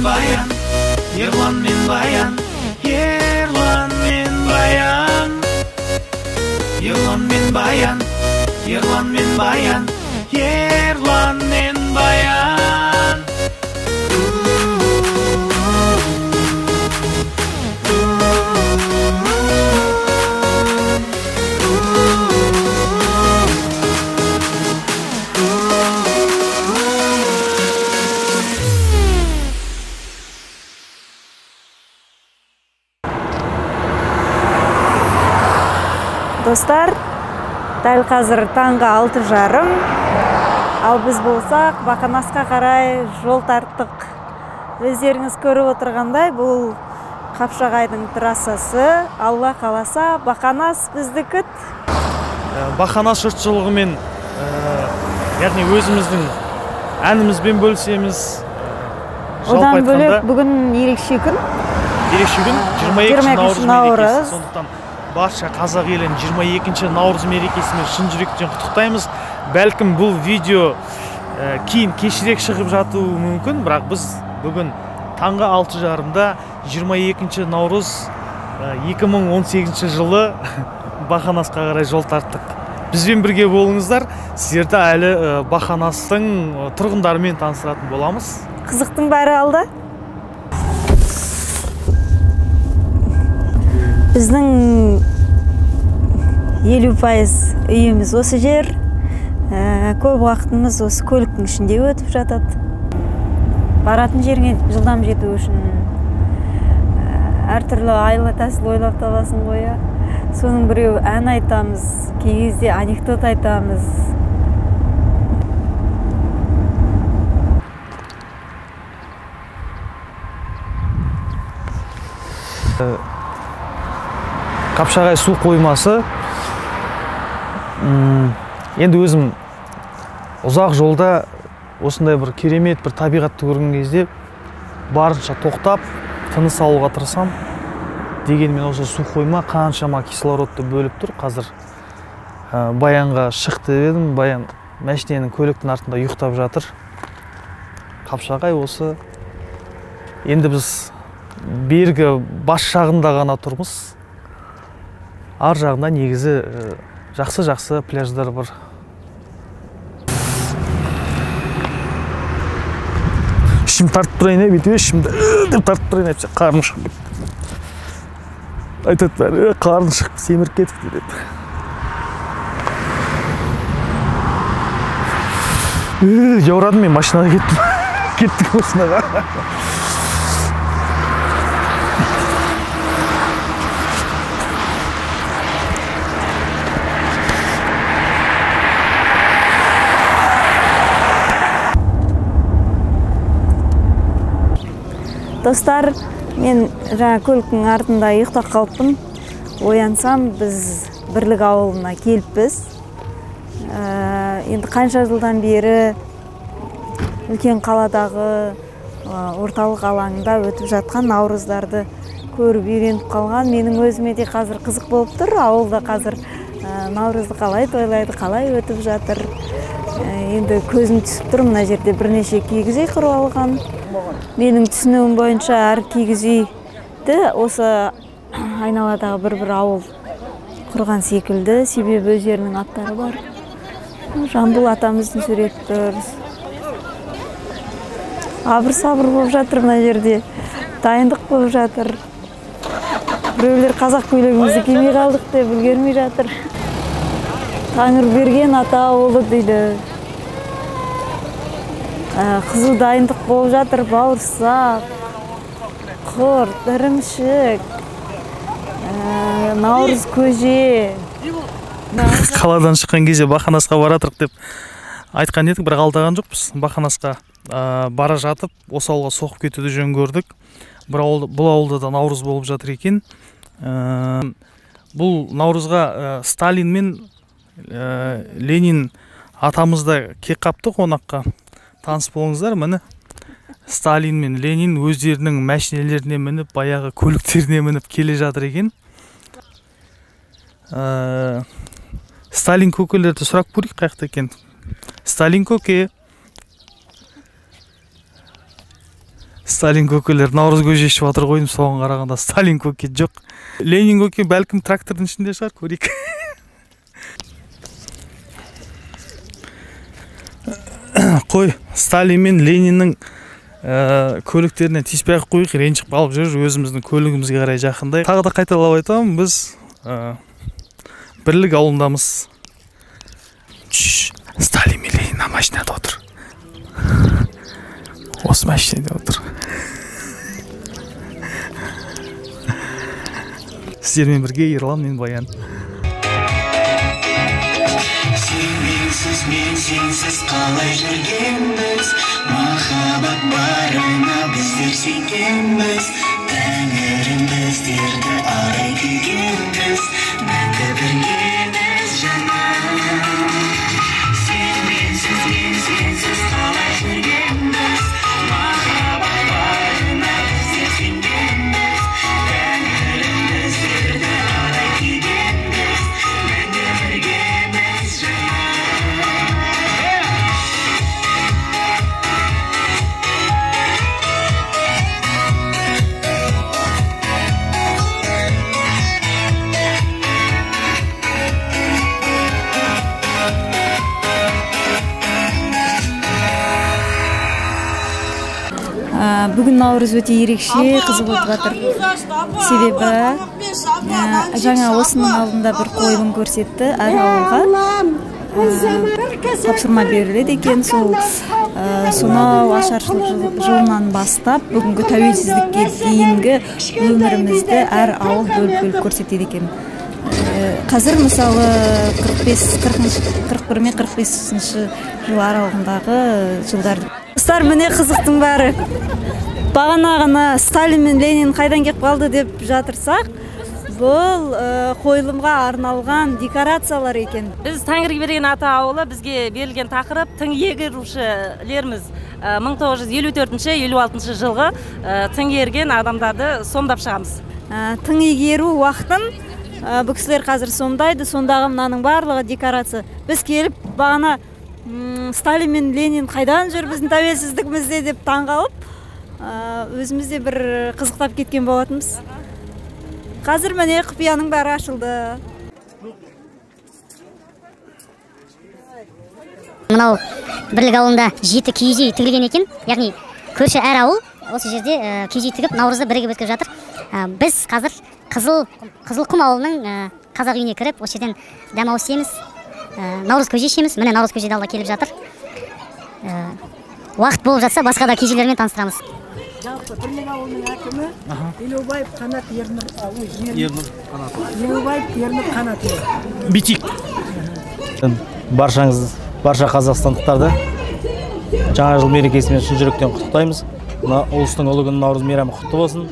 мен Баян, Ерлан мен Баян, Ерлан мен Баян, Ерлан мен Баян, Ерлан мен Баян, Ерлан мен Баян. Достар, дәл қазір таңғы 6:30, ал біз болсақ Бақанасқа қарай жол тарттық. Өздеріңіз көріп отырғандай, бұл Қапшағайдың трассасы. Алла қаласа, Бақанас бізді күт. Бақанас жұртшылығымен, яғни өзіміздің әнімізбен бөлісеміз. Одан бөлек бүгін ерекше күн. Ерекше күн, 22 наурыз мерекесі. Сондықтан барша қазақ елін 22 наурыз мерекесімен шын жүректен құттықтаймыз. Бәлкім бұл видео кейін кешірек шығып жатуы мүмкін, бірақ біз бүгін таңғы 6:30-да 22 наурыз 2018 жылы Бақанасқа қарай жол тарттық. Бізбен бірге болыңыздар, сіздерді әлі Бақанастың тұрғындарымен таныстыратын боламыз. Қызықтың бәрі алда. Біздің 50% үйіміз осы жер. Көп уақытымыз осы көліктің ішінде өтіп жатады. Баратын жеріңе жылдам жету үшін әртүрлі айла тәсіл ойлап табасың ғой. Соның біреуі ән айтамыз, кей кезде анекдот айтамыз. Қапшағай су қоймасы. Енді өзім ұзақ жолда осындай бір керемет бір табиғатты көрген кезде барынша тоқтап, тыныс алуға тырысам. Дегенмен осы су қойма қаншама кислородты бөліп тұр. Қазір Баянға шық деп едім, Баян мәшиненің көліктің артында ұйықтап жатыр. Қапшағай осы. Енді біз бергі бас жағында ғана тұрмыз. Ар жағында негізі жақсы-жақсы пляждар бар. Ішім тартып тұрайын, бүйтіп ішімді деп тартып тұрайын, әйтпесе қарным шығып кетті. Айтады бәрі, қарның шығып семіріп кетіпті деп. Жаурадым мен, машинаға кеттім. Кеттік машинаға. Достар, мен жаңа көліктің артында ұйықтап қалыппын. Оянсам, біз Бірлік ауылына келіппіз. Енді қанша жылдан бері үлкен қаладағы орталық алаңында өтіп жатқан наурыздарды көріп үйреніп қалған. Менің өзіме де қазір қызық болып тұр. Ауылда қазір наурызды қалай тойлайды, қалай өтіп жатыр. Енді көзім түсіп тұр, мына жерде бірнеше киіз үй құрып алған. Менің түсінуім бойынша әр киіз үйді осы айналадағы бір-бір ауыл құрған секілді, себебі өздерінің аттары бар. Жамбыл атамыздың суреті тұр. Абыр-сабыр болып жатыр мына жерде, дайындық болып жатыр. Біреулер қазақ көйлегімізді кимей қалдық деп үлгермей жатыр. Тәңірберген ата ауылы дейді. Қызу дайындық болып жатыр, бауырсақ, құрт, ірімшік, наурыз көже. Қаладан шыққан кезде Бақанасқа баратырық деп айтқан едік, бірақ алдаған жоқпыз. Бақанасқа бара жатып, осы ауылға соғып кетуді жөн көрдік. Бұл ауылда да наурыз болып жатыр екен. Бұл наурызға Сталин мен Ленин атамыз да кеп қапты қонаққа. Таныс болыңыздар, міне Сталин мен Ленин өздерінің мәшинелеріне мініп, баяғы көліктеріне мініп келе жатыр екен. Сталин көкелерді сұрап көрейік, қаяқта екен. Сталин көке. Сталин көкелер наурыз көже ішіп жатыр ғой, соған қарағанда Сталин көке жоқ. Ленин көке бәлкім трактордың ішінде шығар, көрейік. Қой, Сталин мен Лениннің көліктеріне тиіспей ақ қояйық, ренжіп қалып жүр, өзіміздің көлігімізге қарай жақындай. Тағы да қайталап айтамын, біз Бірлік ауылындамыз. Сталин мен Ленин машинада отыр. Осы машинада отыр. Сіздермен бірге Ерлан мен Баян. Сен мен сенсіз қалай жүргенбіз, махаббат барына біздер сенгенбіз, тәңірім біздерді арай күйгенбіз, мәңгі біргеміз жаным. Сен менсіз, мен сенсіз қалай жүргенбіз, махаббат барына біздер сенгенбіз, тәңірім біздерді арай күйгенбіз, мәңгі біргеміз жаным. Бүгін наурыз өте ерекше қызық өтіп жатыр. Себебі жаңа осының алдында бір қойылым көрсетті әр ауылға. Тапсырма беріледі екен, сол сонау ашаршылық жылынан бастап бүгінгі тәуелсіздікке дейінгі өмірімізді әр ауыл бөліп-бөліп көрсетеді екен. Қазір мысалы 41 мен 45 жыл аралығындағы жылдарды. Достар, міне қызықтың бәрі. Бағана ғана Сталин мен Ленин қайдан келіп қалды деп жатырсақ, бұл қойылымға арналған декорациялар екен. Біз Тәңірге берген ата ауылы, бізге берілген тақырып тың егерушілеріміз. 1954-56 жылғы тың ерген адамдарды сомдап шығамыз. Тың егеру уақытын бұл кісілер қазір сомдайды, сондағы мынаның барлығы декорация. Біз келіп бағана Сталин мен Ленин қайдан жүр біздің тәуелсіздігімізде деп таңғалып, өзіміз де бір қызықтап кеткен болатынбыз. Қазір міне құпияның бәрі ашылды. Мынау Бірлік ауылында 7 киіз үй тігілген екен, яғни көрші әр ауыл осы жерде киіз үй тігіп наурызды бірігіп өткізіп жатыр. Біз қазір Қызылқұм ауылының қазақ үйіне кіріп, осы жерден демалыс істейміз. Наурыз көже ішеміз. Міне наурыз көже далда келіп жатыр. Уақыт болып жатса басқа да кежелермен таныстырамыз. Жалпы Бірлік ауылының әкімі Елеубаев Қанат Ернұр, Елеубаев Ернұр Қанатұлы. Битик. Баршаңыз, барша қазақстандықтарды жаңа жыл мерекесімен шын жүректен құттықтаймыз. Мына ұлыстың ұлы күні наурыз мейрамы құтты болсын.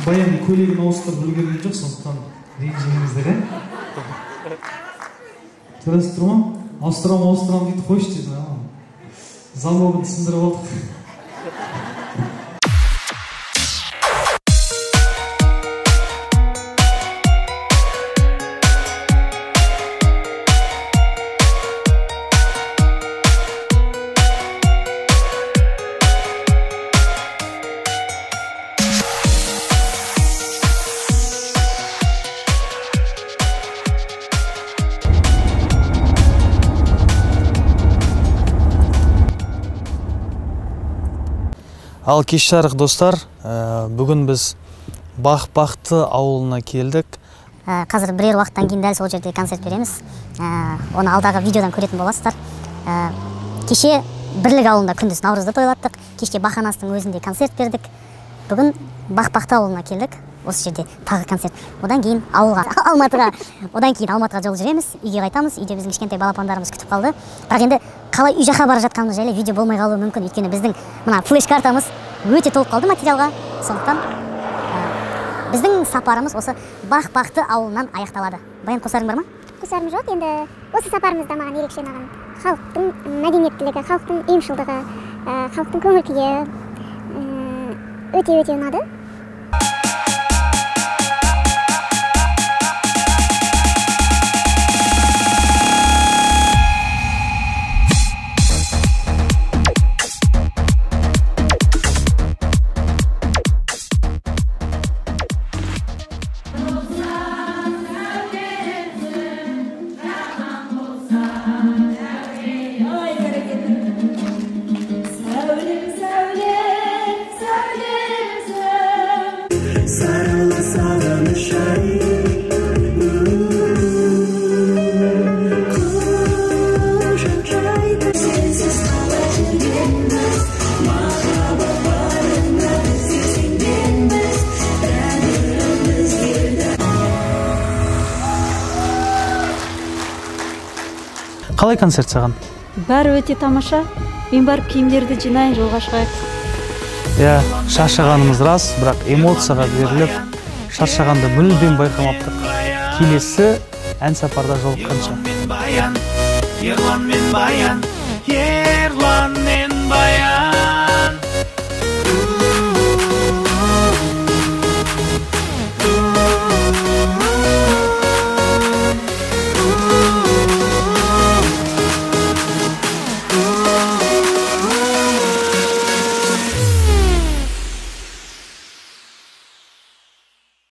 Баян көйлегін ауыстырып үлгерген жоқ, сондықтан ренжімеңіздер, ә? Көресіз тұр ма? Ауыстырам, ауыстырам дейді, қойшы дедім. Замогын сындырып алдық. Ал кеш жарық достар, бүгін біз Бақбақты ауылына келдік. Қазір бірер уақыттан кейін дәл сол жерде концерт береміз. Оны алдағы видеодан көретін боласыздар. Кеше Бірлік ауылында күндіз наурызды тойлаттық. Кешке Бақанастың өзінде концерт бердік. Бүгін Бақбақты ауылына келдік. Осы жерде тағы концерт. Одан кейін ауылға, Алматыға. Одан кейін Алматыға жол жүреміз, үйге қайтамыз. Үйде біздің кішкентай балапандарымыз күтіп қалды. Бірақ енді қалай үй жаққа бара жатқанымыз жайлы видео болмай қалуы мүмкін. Өйткені біздің мына флеш картамыз өте толып қалды материалға. Сондықтан біздің сапарымыз осы Бақбақты ауылынан аяқталады. Баян, қосарың бар ма? Қосарым жоқ. Енді осы сапарымызда маған ерекше ұнаған халықтың мәдениеттілігі, халықтың ұйымшылдығы, халықтың көңіл күйі өте-өте ұнады. Қалай концерт саған? Бәрі өте тамаша. Мен барып киімдерді жинайын, жолға шығайық. Иә, шаршағанымыз рас, бірақ эмоцияға беріліп, шаршағанды мүлдем байқамаптық. Келесі ән сапарда жолыққанша. Ерлан мен Баян, Ерлан мен Баян.